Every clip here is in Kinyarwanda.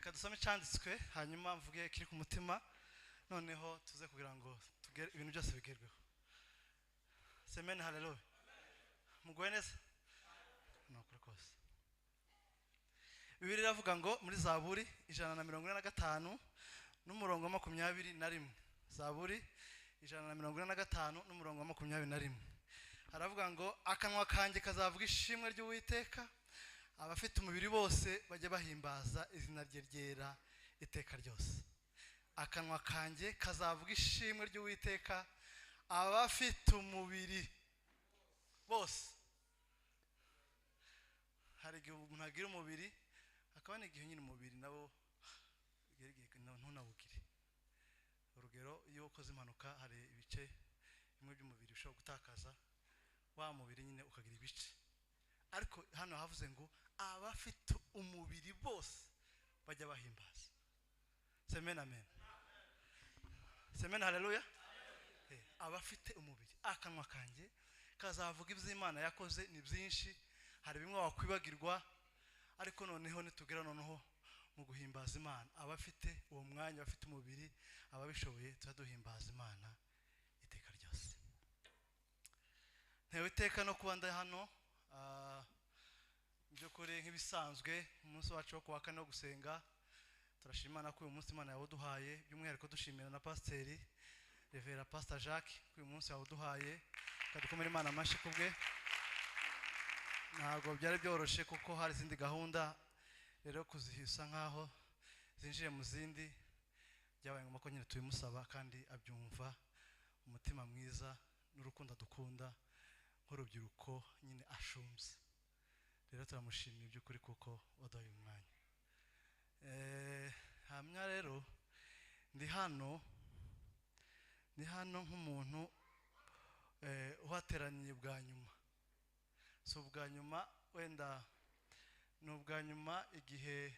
Reka dusome icyanditswe, hanyuma mvuge kiri ku mutima, noneho tuze kugira ngo tugere ibintu byose bigerweho. Amen, haleluya. Muguwe neza? Ni ukuri kose. Bibiliya iravuga ngo muri Zaburi 145 n'umurongo wa 21. Zaburi 145 n'umurongo wa 21. Haravuga ngo akanwa kanjye kazavuga ishimwe ry'Uwiteka, abafite umubiri bose bajye bahimbaza izina rye ryera iteka ryose. Akanwa kanjye kazavuga ishimwe ry'Uwiteka, abafite umubiri bose. Hari igihe umuntu agira umubiri, hakaba n'igihe nyine umubiri nabo ntunawugire. Urugero, iyo ukoze impanuka hari ibice bimwe by'umubiri ushobora gutakaza, wa mubiri nyine ukagira ibice. Ariko hano havuze ngo abafite umubiri bose bajya bahimbaza. Amen, amen. Amen, haleluya. Abafite umubiri, akanwa kanjye kazavuga iby'Imana yakoze ni byinshi. Hari bimwe wakwibagirwa, ariko noneho nitugera noneho mu guhimbaza Imana, abafite uwo mwanya, abafite umubiri, ababishoboye, tuzaduhimbaza Imana iteka ryose. Ntewe iteka no kuba ndi hano, by'ukuri nk'ibisanzwe umunsi wacu wo kuwa kane wo gusenga. Turashima Imana ko uyu munsi Imana yawuduhaye, by'umwihariko dushimira na Pasiteri Revera Pastor Jacques ko uyu munsi yawuduhaye. Kadukomere Imana amashyi kubwe. Ntabwo byari byoroshye kuko hari izindi gahunda, rero kuzihisa nkaho zinjiye mu zindi byabaye ngombwa ko nyine tubimusaba, kandi abyumva umutima mwiza n'urukundo dukunda nk'urubyiruko nyine ashumbye. Rero turamushimiye by'ukuri kuko waduhaye umwanya. Hamya rero ndi hano nk'umuntu uhateraniye bwa nyuma. Si ubwa nyuma, wenda ni ubwa nyuma igihe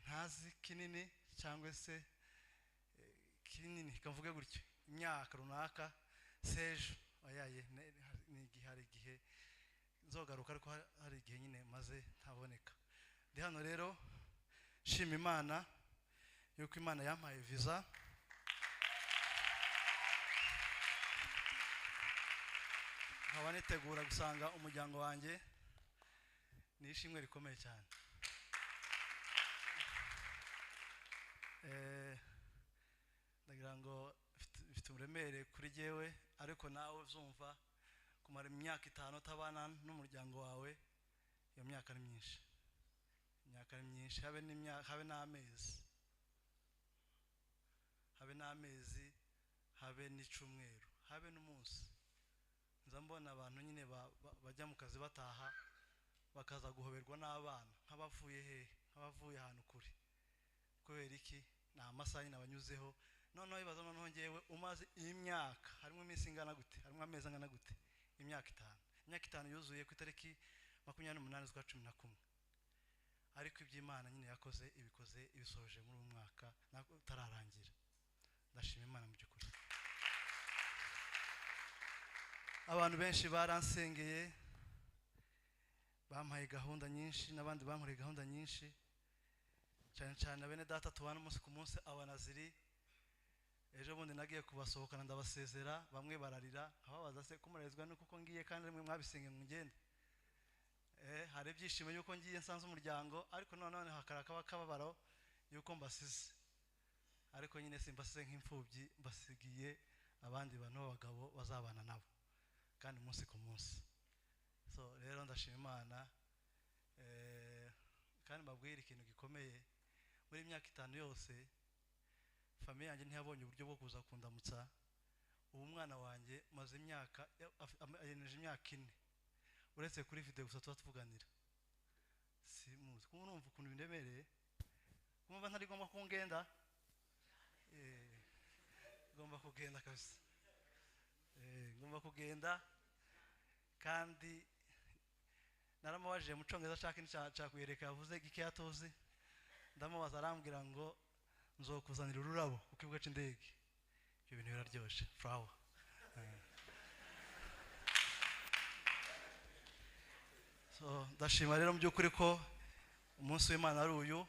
ntazi kinini cyangwa se kinini, kavuge gutyo, imyaka runaka sejo oyaye, ni igihe, hari igihe nzogaruka, ariko hari igihe nyine maze ntaboneka. Ndi hano rero shima Imana yuko Imana yampaye visa. Nkaba nitegura gusanga umuryango wanjye, ni ishimwe rikomeye cyane. Ndagira ngo mfite uburemere kuri jyewe, ariko nawe uzumva kumara imyaka 5 utabana n'umuryango wawe, iyo myaka ni myinshi. Imyaka ni myinshi, habe n'imyaka, habe n'amezi, habe n'amezi, habe n'icumweru, habe n'umunsi. Nza mbona abantu nyine bajya mu kazi bataha bakaza guhoberwa n'abana nk'abavuye hehe, nk'abavuye ahantu kure. Kubera iki? Ni amasaha nyine abanyuzeho. Noneho ibaza, noneho ngewe umaze imyaka, harimo iminsi ingana gute, harimo amezi angana gute? Imyaka 5. Imyaka 5 yuzuye ku itariki 28 z'ukwa 11. Ariko iby'Imana nyine yakoze, ibikoze, ibisoje muri uyu mwaka utararangira. Ndashima Imana mu by'ukuri. Abantu benshi baransengeye, bampaye gahunda nyinshi, n'abandi bankoreye gahunda nyinshi, cyane cyane bene data tubana umunsi ku munsi, abanaziri. Ejo bundi nagiye kubasohokana ndabasezera, bamwe bararira, ababaza se kumurezwa nuko uko ngiye kandi mwe mwabisenge mugende. Hari ibyishimo yuko ngiye nsanze umuryango, ariko none hakaraka kababaro yuko mbasize. Ariko nyine simbasize nk'imfubyi, mbasigiye abandi bantu b'abagabo bazabana nabo kandi umunsi ku munsi. So rero ndashima Imana, kandi mbabwira ikintu gikomeye. Muri imyaka 5 yose famiye yanjye ntiyabonye uburyo bwo kuza kundamutsa. Ubu mwana wanjye maze imyaka ayeneje imyaka 4, uretse kuri video gusa tuba tuvuganira. Simuzi kuko numva ukuntu bindemereye, kumva ntari ngomba kungenda, ngomba kugenda kabisa. Ngomba kugenda, kandi naramubajije mu Cyongereza ashaka cyakwereka, yavuze gike yatuzi. Ndamubaza arambwira ngo nzokuzanira ururabo ku kibuga cy'indege. Ibyo bintu biraryoshe, flower. So ndashima rero mu by'ukuri ko Umunsi w'Imana ari uyu.